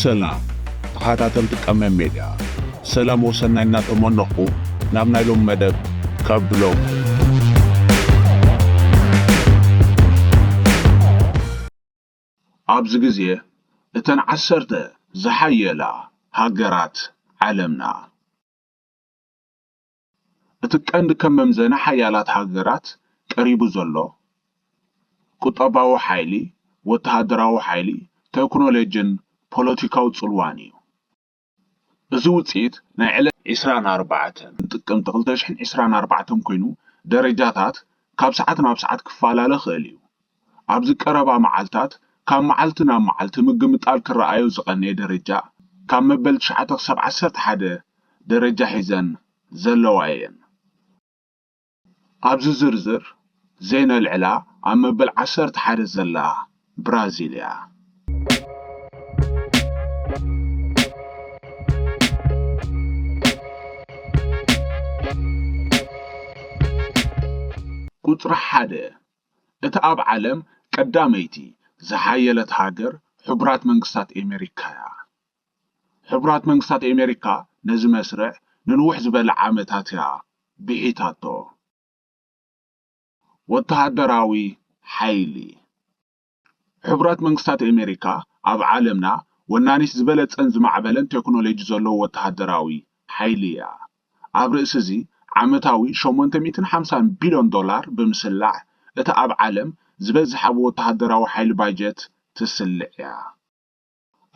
ሰላም ተኸታተልቲ ቀመም ሜድያ፣ ሰላም ወሰናይ እናተመነኹ ናብ ናይ ሎም መደብ ከብሎም። ኣብዚ ግዜ እተን ዓሰርተ ዝሓየላ ሃገራት ዓለምና። እቲ ቀንዲ ከም መምዘኒ ሓያላት ሃገራት ቀሪቡ ዘሎ ቁጠባዊ ሓይሊ፣ ወተሃደራዊ ሓይሊ፣ ቴክኖሎጂን ፖለቲካዊ ጽልዋን እዩ። እዚ ውጽኢት ናይ ዕለት ዕስራን ኣርባዕተን ጥቅምቲ ክልተ ሽሕን ዕስራን ኣርባዕተን ኮይኑ ደረጃታት ካብ ሰዓት ናብ ሰዓት ክፈላለ ይኽእል እዩ። ኣብዚ ቀረባ መዓልታት ካብ መዓልቲ ናብ መዓልቲ ምግምጣል ክረኣዮ ዝቐነየ ደረጃ ካብ መበል ትሽዓተ ክሳብ ዓሰርተ ሓደ ደረጃ ሒዘን ዘለዋ እየን። ኣብዚ ዝርዝር ዘይነልዕላ ኣብ መበል ዓሰርተ ሓደ ዘላ ብራዚል እያ። ቁጽሪ ሓደ እታ ኣብ ዓለም ቀዳመይቲ ዝሓየለት ሃገር ሕቡራት መንግስታት ኤመሪካ እያ። ሕቡራት መንግስታት ኤመሪካ ነዚ መስርዕ ንንውሕ ዝበለ ዓመታት እያ ብሒታቶ። ወተሃደራዊ ሓይሊ። ሕቡራት መንግስታት ኤመሪካ ኣብ ዓለምና ወናኒት ዝበለጸን ዝማዕበለን ቴክኖሎጂ ዘለዎ ወተሃደራዊ ሓይሊ እያ። ኣብ ርእሲ እዚ ዓመታዊ ሸሞንተ ሚእትን ሓምሳን ቢልዮን ዶላር ብምስላዕ እታ ኣብ ዓለም ዝበዝሓ ብወተሃደራዊ ሓይሊ ባጀት ትስልዕ እያ።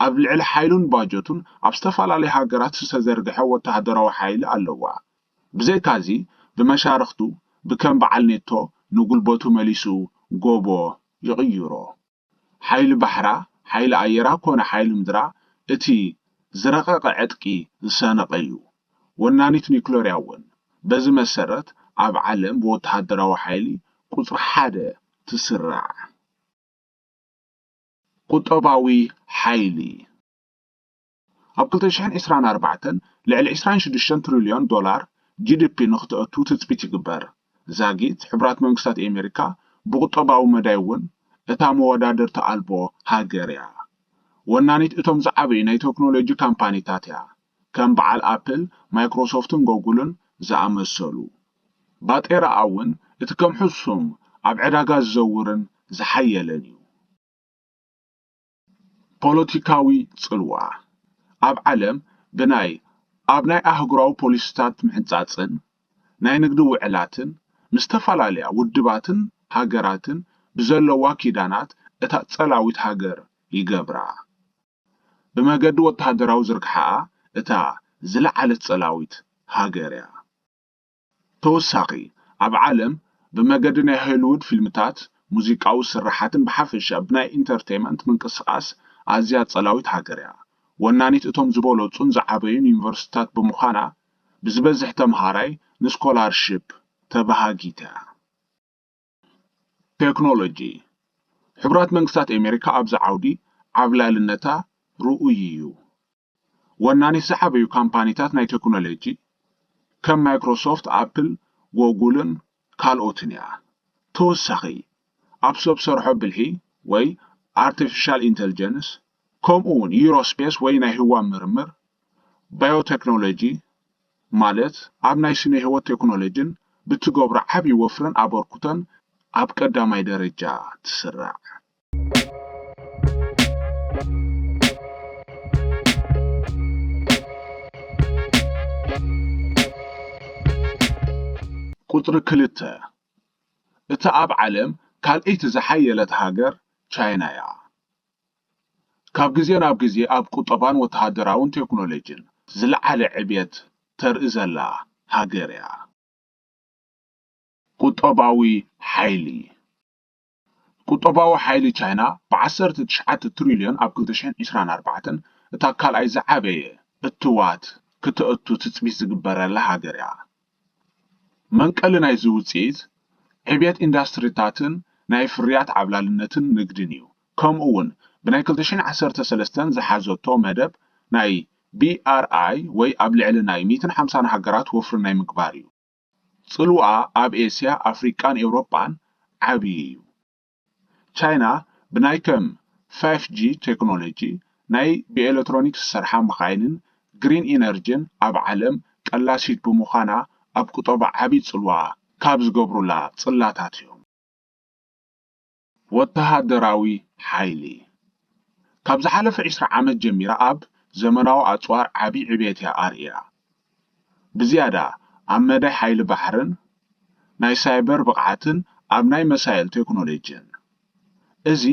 ኣብ ልዕሊ ሓይሉን ባጀቱን ኣብ ዝተፈላለዩ ሃገራት ዝተዘርግሐ ወተሃደራዊ ሓይሊ ኣለዋ። ብዘይካዚ ብመሻርኽቱ ብከም በዓል ኔቶ ንጉልበቱ መሊሱ ጎቦ ይቕይሮ። ሓይሊ ባሕራ፣ ሓይሊ ኣየራ ኮነ ሓይሊ ምድራ እቲ ዝረቐቐ ዕጥቂ ዝሰነቐ እዩ። ወናኒት ኒክለር እያ እውን። በዚ መሰረት ኣብ ዓለም ብወተሃደራዊ ሓይሊ ቁጽሪ ሓደ ትስራዕ። ቁጠባዊ ሓይሊ። ኣብ ክልተ ሽሕን ዕስራን ኣርባዕተን ልዕሊ ዕስራን ሽዱሽተን ትሪልዮን ዶላር ጂ ዲ ፒ ንክተእቱ ትጽቢት ይግበር። ዛጊት ሕቡራት መንግስታት ኤመሪካ ብቁጠባዊ መዳይ እውን እታ መወዳድርቲ ኣልቦ ሃገር እያ። ወናኒት እቶም ዝዓበዩ ናይ ቴክኖሎጂ ካምፓኒታት እያ፣ ከም በዓል ኣፕል፣ ማይክሮሶፍትን ጎጉልን ዝኣመሰሉ። ባጤራኣ እውን እቲ ከም ሕሱም ኣብ ዕዳጋ ዝዘውርን ዝሓየለን እዩ። ፖለቲካዊ ጽልዋ። ኣብ ዓለም ብናይ ኣብ ናይ ኣህጉራዊ ፖሊሲታት ምሕንጻጽን ናይ ንግዲ ውዕላትን ምስ ዝተፈላለያ ውድባትን ሃገራትን ብዘለዋ ኪዳናት እታ ጸላዊት ሃገር ይገብራ። ብመገዲ ወተሃደራዊ ዝርግሓኣ እታ ዝለዓለት ጸላዊት ሃገር እያ። ተወሳኺ፣ ኣብ ዓለም ብመገዲ ናይ ሆሊውድ ፊልምታት፣ ሙዚቃዊ ስርሓትን ብሓፈሻ ብናይ ኢንተርቴይመንት ምንቅስቓስ ኣዝያ ጸላዊት ሃገር እያ። ወናኒት እቶም ዝበለጹን ዝዓበዩን ዩኒቨርሲቲታት ብምዃና፣ ብዝበዝሕ ተምሃራይ ንስኮላርሺፕ ተበሃጊት እያ። ቴክኖሎጂ። ሕቡራት መንግስታት ኣሜሪካ ኣብዚ ዓውዲ ዓብላልነታ ርኡይ እዩ። ወናኒት ዝዓበዩ ካምፓኒታት ናይ ቴክኖሎጂ ከም ማይክሮሶፍት፣ ኣፕል፣ ጎጉልን ካልኦትን እያ። ተወሳኺ፣ ኣብ ሰብ ሰርሖ ብልሒ ወይ ኣርቲፊሻል ኢንተልጀንስ፣ ከምኡ እውን ዩሮስፔስ ወይ ናይ ህዋ ምርምር፣ ባዮቴክኖሎጂ፣ ማለት ኣብ ናይ ስነ ህይወት ቴክኖሎጂን ብትገብሮ ዓብዪ ወፍርን ኣበርክቶን ኣብ ቀዳማይ ደረጃ ትስራዕ። ቁጽሪ ክልተ፣ እታ ኣብ ዓለም ካልኣይቲ ዝሓየለት ሃገር ቻይና እያ። ካብ ግዜ ናብ ግዜ ኣብ ቁጠባን ወተሃደራውን ቴክኖሎጂን ዝለዓለ ዕብየት ተርኢ ዘላ ሃገር እያ። ቁጠባዊ ሓይሊ። ቁጠባዊ ሓይሊ ቻይና ብ ዓሰርተ ትሽዓተ ትሪልዮን ኣብ ክልተ ሽሕን ዕስራን ኣርባዕተን እታ ካልኣይ ዝዓበየ እትዋት ክተእቱ ትጽቢት ዝግበረላ ሃገር እያ። መንቀሊ ናይዚ ውጽኢት ዕብየት ኢንዳስትሪታትን ናይ ፍርያት ዓብላልነትን ንግድን እዩ። ከምኡ እውን ብናይ ክልተ ሽሕን ዓሰርተ ሰለስተን ዝሓዘቶ መደብ ናይ ቢ ኣር ኣይ ወይ ኣብ ልዕሊ ናይ ሚእትን ሓምሳን ሃገራት ወፍሪ ናይ ምግባር እዩ። ጽልዋ ኣብ ኤስያ፣ ኣፍሪቃን ኤውሮጳን ዓብዪ እዩ። ቻይና ብናይ ከም ፋይፍ ጂ ቴክኖሎጂ ናይ ብኤሌክትሮኒክስ ዝሰርሓ መኻይንን ግሪን ኢነርጂን ኣብ ዓለም ቀላሲት ብምዃና ኣብ ቁጠባ ዓቢ ጽልዋ ካብ ዝገብሩላ ጽላታት እዮም። ወተሃደራዊ ሓይሊ ካብ ዝሓለፈ ዕስራ ዓመት ጀሚራ ኣብ ዘመናዊ ኣጽዋር ዓቢ ዕቤት እያ ኣርእያ። ብዝያዳ ኣብ መዳይ ሓይሊ ባሕርን ናይ ሳይበር ብቕዓትን ኣብ ናይ መሳይል ቴክኖሎጂን። እዚ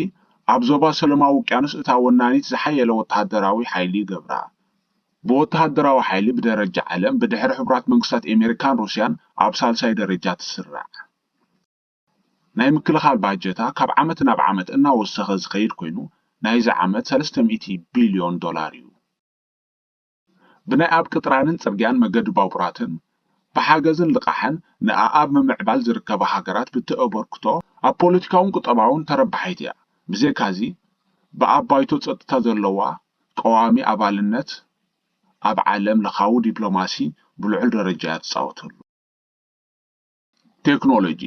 ኣብ ዞባ ሰለማዊ ውቅያኖስ እታ ወናኒት ዝሓየለ ወተሃደራዊ ሓይሊ ይገብራ። ብወተሃደራዊ ሓይሊ ብደረጃ ዓለም ብድሕሪ ሕቡራት መንግስታት ኣሜሪካን ሩስያን ኣብ ሳልሳይ ደረጃ ትስራዕ። ናይ ምክልኻል ባጀታ ካብ ዓመት ናብ ዓመት እናወሰኸ ዝኸይድ ኮይኑ ናይዚ ዓመት ሰለስተ ሚእቲ ቢልዮን ዶላር እዩ። ብናይ ኣብ ቅጥራንን ጽርግያን መገዲ ባቡራትን ብሓገዝን ልቓሕን ንኣኣብ ምምዕባል ዝርከባ ሃገራት ብትእበርክቶ ኣብ ፖለቲካውን ቁጠባውን ተረባሓይት እያ። ብዘይካዚ ብኣብ ባይቶ ጸጥታ ዘለዋ ቀዋሚ ኣባልነት ኣብ ዓለም ለኻዊ ዲፕሎማሲ ብልዑል ደረጃ እያ ትጻወተሉ። ቴክኖሎጂ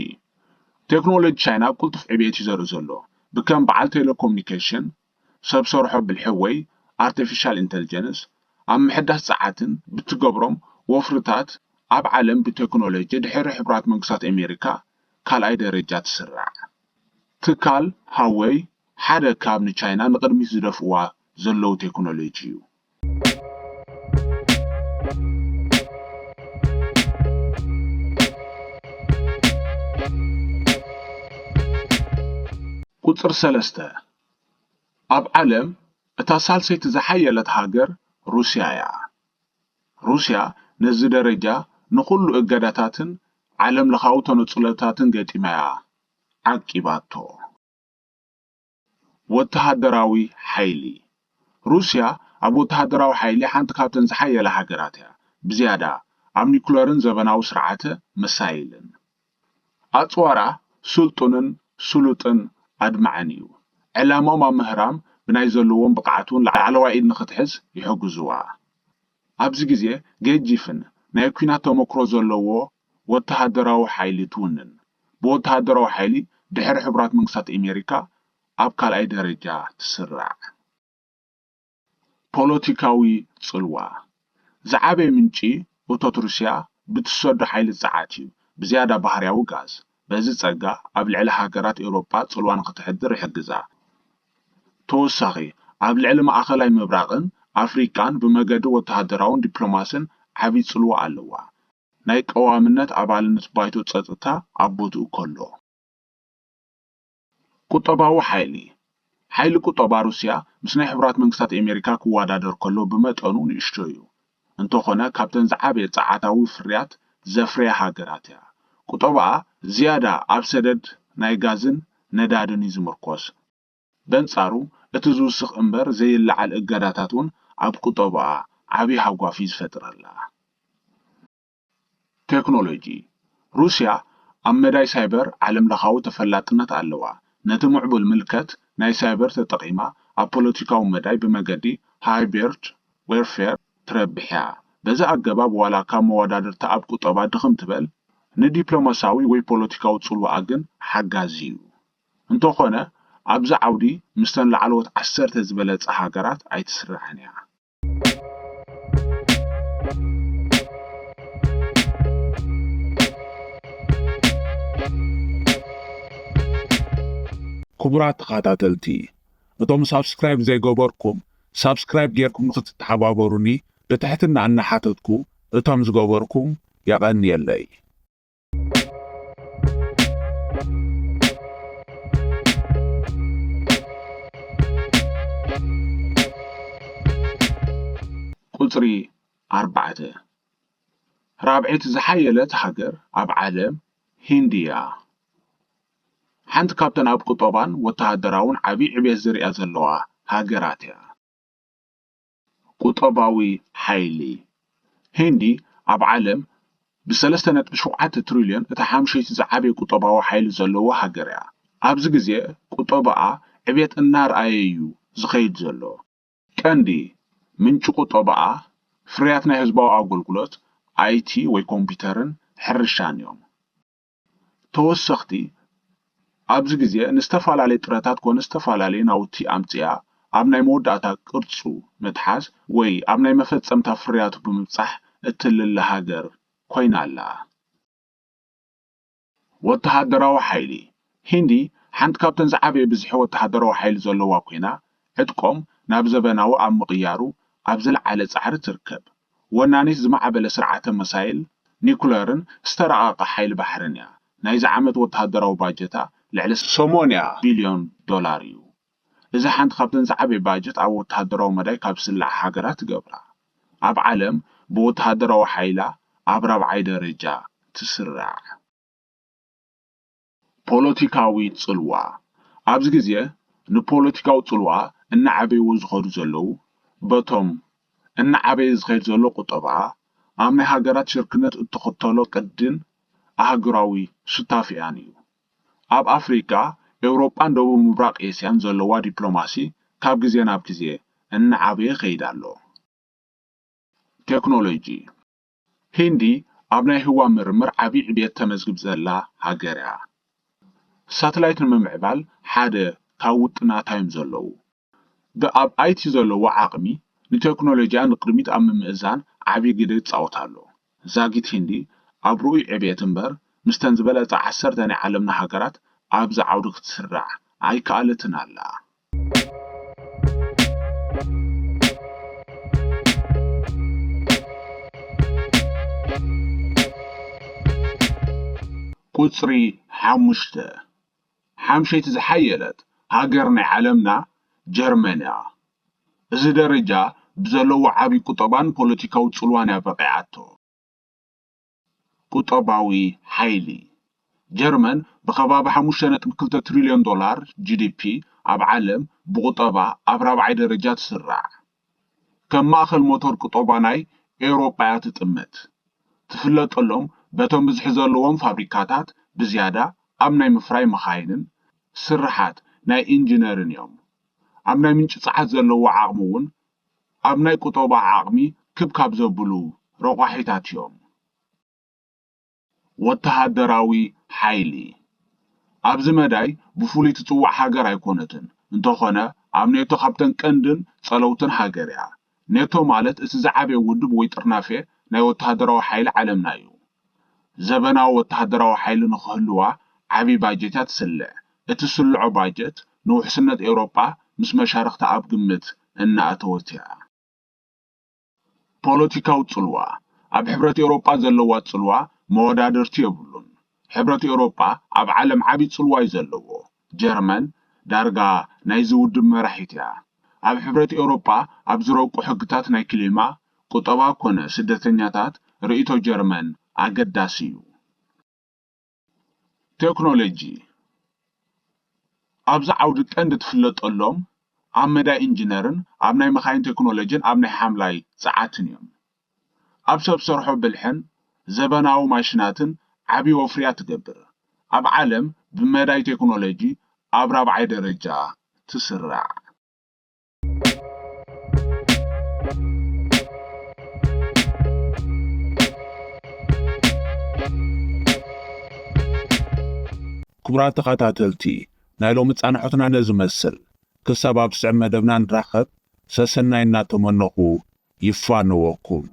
ቴክኖሎጂ ቻይና ቅልጡፍ ዕቤት እዩ ዘርኢ ዘሎ። ብከም በዓል ቴሌኮሙኒኬሽን፣ ሰብ ሰርሖ ብልሒ ወይ ኣርቲፊሻል ኢንተልጀንስ ኣብ ምሕዳስ ጸዓትን ብትገብሮም ወፍርታት ኣብ ዓለም ብቴክኖሎጂ ድሕሪ ሕቡራት መንግስታት ኣሜሪካ ካልኣይ ደረጃ ትስራዕ። ትካል ሃወይ ሓደ ካብ ንቻይና ንቕድሚት ዝደፍእዋ ዘለዉ ቴክኖሎጂ እዩ። ቁጽሪ ሰለስተ ኣብ ዓለም እታ ሳልሰይቲ ዝሓየለት ሃገር ሩስያ እያ። ሩስያ ነዚ ደረጃ ንኹሉ እገዳታትን ዓለም ለኻዊ ተነጽሎታትን ገጢማ እያ ዓቂባቶ። ወተሃደራዊ ሓይሊ ሩስያ ኣብ ወተሃደራዊ ሓይሊ ሓንቲ ካብተን ዝሓየላ ሃገራት እያ። ብዝያዳ ኣብ ኒኩለርን ዘበናዊ ስርዓተ መሳይልን። ኣጽዋራ ስልጡንን ስሉጥን ኣድማዕን እዩ። ዕላማኦም ኣብ ምህራም ብናይ ዘለዎም ብቕዓት እውን ላዕለዋይ ኢድ ንኽትሕዝ ይሕግዝዋ። ኣብዚ ግዜ ገጂፍን ናይ ኲናት ተመክሮ ዘለዎ ወተሃደራዊ ሓይሊ ትውንን። ብወተሃደራዊ ሓይሊ ድሕሪ ሕቡራት መንግስታት ኣሜሪካ ኣብ ካልኣይ ደረጃ ትስራዕ። ፖለቲካዊ ጽልዋ ዝዓበየ ምንጪ እቶት ሩስያ ብትሰዶ ሓይሊ ጸዓት እዩ፣ ብዝያዳ ባህርያዊ ጋዝ። በዚ ጸጋ ኣብ ልዕሊ ሃገራት ኤውሮጳ ጽልዋ ንኽተሕድር ይሕግዛ። ተወሳኺ ኣብ ልዕሊ ማእኸላይ ምብራቕን ኣፍሪቃን ብመገዲ ወተሃደራውን ዲፕሎማስን ዓቢ ጽልዋ ኣለዋ። ናይ ቀዋምነት ኣባልነት ባይቶ ጸጥታ ኣብ ቦትኡ ከሎ። ቁጠባዊ ሓይሊ ሓይሊ ቁጠባ ሩስያ ምስ ናይ ሕቡራት መንግስታት ኣሜሪካ ክወዳደር ከሎ ብመጠኑ ንእሽቶ እዩ። እንተኾነ ካብተን ዝዓበየ ጸዓታዊ ፍርያት ዘፍርያ ሃገራት እያ። ቁጠባኣ ዝያዳ ኣብ ሰደድ ናይ ጋዝን ነዳድን እዩ ዝምርኮስ። በንጻሩ እቲ ዝውስኽ እምበር ዘይለዓል እገዳታት እውን ኣብ ቁጠባኣ ዓቢ ሃጓፍ እዩ ዝፈጥረላ። ቴክኖሎጂ ሩስያ ኣብ መዳይ ሳይበር ዓለም ለኻዊ ተፈላጥነት ኣለዋ። ነቲ ምዕቡል ምልከት ናይ ሳይበር ተጠቒማ ኣብ ፖለቲካዊ መዳይ ብመገዲ ሃይበርድ ዌርፌር ትረብሕ እያ። በዚ ኣገባብ ዋላ ካብ መወዳድርታ ኣብ ቁጠባ ድኽም ትበል፣ ንዲፕሎማሲያዊ ወይ ፖለቲካዊ ጽልዋኣ ግን ሓጋዚ እዩ። እንተኾነ ኣብዚ ዓውዲ ምስተን ላዕለዎት ዓሰርተ ዝበለጻ ሃገራት ኣይትስራዕን እያ። ክቡራት ተኸታተልቲ፣ እቶም ሳብስክራይብ ዘይገበርኩም ሳብስክራይብ ጌርኩም ንኽትተሓባበሩኒ ብትሕትና እናሓተትኩ፣ እቶም ዝገበርኩም የቐንየለይ። ቁጽሪ ኣርባዕተ ራብዐይቲ ዝሓየለት ሃገር ኣብ ዓለም ሂንዲ እያ። ሓንቲ ካብተን ኣብ ቁጠባን ወተሃደራውን ዓቢ ዕቤት ዝርእያ ዘለዋ ሃገራት እያ። ቁጠባዊ ሓይሊ ሂንዲ ኣብ ዓለም ብሰለስተ ነጥቢ ሸውዓተ ትሪልዮን እታ ሓምሸይቲ ዝዓበየ ቁጠባዊ ሓይሊ ዘለዎ ሃገር እያ። ኣብዚ ግዜ ቁጠባኣ ዕቤት እናርኣየ እዩ ዝኸይድ ዘሎ። ቀንዲ ምንጪ ቁጠባኣ ፍርያት ናይ ህዝባዊ ኣገልግሎት፣ ኣይቲ ወይ ኮምፒውተርን ሕርሻን እዮም። ተወሰኽቲ ኣብዚ ግዜ ንዝተፈላለየ ጥረታት ኮነ ዝተፈላለየ ናውቲ ኣምጺኣ ኣብ ናይ መወዳእታ ቅርጹ ምትሓዝ ወይ ኣብ ናይ መፈጸምታ ፍርያቱ ብምብጻሕ እትልለ ሃገር ኮይና ኣላ። ወተሃደራዊ ሓይሊ። ሂንዲ ሓንቲ ካብተን ዝዓበየ ብዝሒ ወተሃደራዊ ሓይሊ ዘለዋ ኮይና፣ ዕጥቆም ናብ ዘበናዊ ኣብ ምቕያሩ ኣብ ዝለዓለ ጻዕሪ ትርከብ። ወናኒት ዝማዕበለ ስርዓተ መሳይል ኒኩለርን ዝተራቐቐ ሓይሊ ባሕርን እያ። ናይዚ ዓመት ወተሃደራዊ ባጀታ ልዕሊ ሰማንያ ቢልዮን ዶላር እዩ። እዚ ሓንቲ ካብተን ዝዓበየ ባጀት ኣብ ወተሃደራዊ መዳይ ካብ ዝስላዓ ሃገራት ትገብራ። ኣብ ዓለም ብወተሃደራዊ ሓይላ ኣብ ራብዓይ ደረጃ ትስራዕ። ፖለቲካዊ ጽልዋ። ኣብዚ ግዜ ንፖለቲካዊ ጽልዋ እናዓበይዎ ዝኸዱ ዘለዉ፣ በቶም እናዓበየ ዝኸይድ ዘሎ ቁጠባ፣ ኣብ ናይ ሃገራት ሽርክነት እትኽተሎ ቅድን ኣህጉራዊ ሱታፌኣን እዩ። ኣብ ኣፍሪቃ፣ ኤውሮጳን ደቡብ ምብራቕ ኤስያን ዘለዋ ዲፕሎማሲ ካብ ግዜ ናብ ግዜ እናዓበየ ይኸይድ ኣሎ። ቴክኖሎጂ። ሂንዲ ኣብ ናይ ህዋ ምርምር ዓቢ ዕብየት ተመዝግብ ዘላ ሃገር እያ። ሳተላይት ንምምዕባል ሓደ ካብ ውጥናታ እዮም ዘለዉ። ብ-፣ ኣብ ኣይ ቲ ዘለዎ ዓቕሚ ንቴክኖሎጂኣ ንቕድሚት ኣብ ምምእዛን ዓቢ ግደ ይጻወት ኣሎ። ዛጊት ሂንዲ ኣብ ርኡይ ዕብየት እምበር፣ ምስተን ዝበለጻ ዓሰርተ ናይ ዓለምና ሃገራት ኣብዚ ዓውዲ ክትስራዕ ኣይከኣለትን ኣላ። ቁጽሪ ሓሙሽተ። ሓምሸይቲ ዝሓየለት ሃገር ናይ ዓለምና ጀርመን እያ። እዚ ደረጃ ብዘለዎ ዓቢ ቁጠባን ፖለቲካዊ ጽልዋን እያ በቒዓቶ። ቁጠባዊ ሓይሊ። ጀርመን ብኸባቢ ሓሙሽተ ነጥቢ ክልተ ትሪልዮን ዶላር ጂ ዲ ፒ ኣብ ዓለም ብቁጠባ ኣብ ራብዓይ ደረጃ ትስራዕ። ከም ማእከል ሞተር ቁጠባ ናይ ኤውሮጳ እያ ትጥምት። ትፍለጠሎም በቶም ብዝሒ ዘለዎም ፋብሪካታት ብዝያዳ ኣብ ናይ ምፍራይ መኻይንን ስርሓት ናይ ኢንጂነርን እዮም። ኣብ ናይ ምንጪ ጸዓት ዘለዎ ዓቕሚ እውን ኣብ ናይ ቁጠባ ዓቕሚ ክብ ካብ ዘብሉ ረቋሒታት እዮም። ወተሃደራዊ ሓይሊ። ኣብዚ መዳይ ብፍሉይ ትጽዋዕ ሃገር ኣይኮነትን። እንተኾነ፣ ኣብ ኔቶ ካብተን ቀንድን ጸለውትን ሃገር እያ። ኔቶ ማለት እቲ ዝዓበየ ውድብ ወይ ጥርናፌ ናይ ወተሃደራዊ ሓይሊ ዓለምና እዩ። ዘበናዊ ወተሃደራዊ ሓይሊ ንኽህልዋ ዓቢ ባጀት እያ ትስልዕ። እቲ ስልዖ ባጀት ንውሕስነት ኤውሮጳ ምስ መሻርኽታ ኣብ ግምት እናኣተወት እያ። ፖለቲካዊ ጽልዋ። ኣብ ሕብረት ኤውሮጳ ዘለዋ ጽልዋ መወዳድርቲ የብሉን። ሕብረት ኤውሮጳ ኣብ ዓለም ዓቢ ጽልዋ እዩ ዘለዎ። ጀርመን ዳርጋ ናይዚ ውድብ መራሒት እያ። ኣብ ሕብረት ኤውሮጳ ኣብ ዝረቁ ሕግታት ናይ ክሊማ፣ ቁጠባ ኮነ ስደተኛታት ርእይቶ ጀርመን ኣገዳሲ እዩ። ቴክኖሎጂ። ኣብዚ ዓውዲ ቀንዲ ትፍለጠሎም ኣብ መዳይ ኢንጂነርን ኣብ ናይ መኻይን ቴክኖሎጂን ኣብ ናይ ሓምላይ ጸዓትን እዮም። ኣብ ሰብ ሰርሖ ብልሕን ዘበናዊ ማሽናትን ዓቢ ወፍሪ እያ ትገብር። ኣብ ዓለም ብመዳይ ቴክኖሎጂ ኣብ ራብዓይ ደረጃ ትስራዕ። ክቡራት ተኸታተልቲ፣ ናይ ሎሚ ጻንሖትና ነዚ መስል። ክሳብ ኣብ ስዕብ መደብና ንራኸብ፣ ሰሰናይ እናተመነኹ ይፋነወኩም።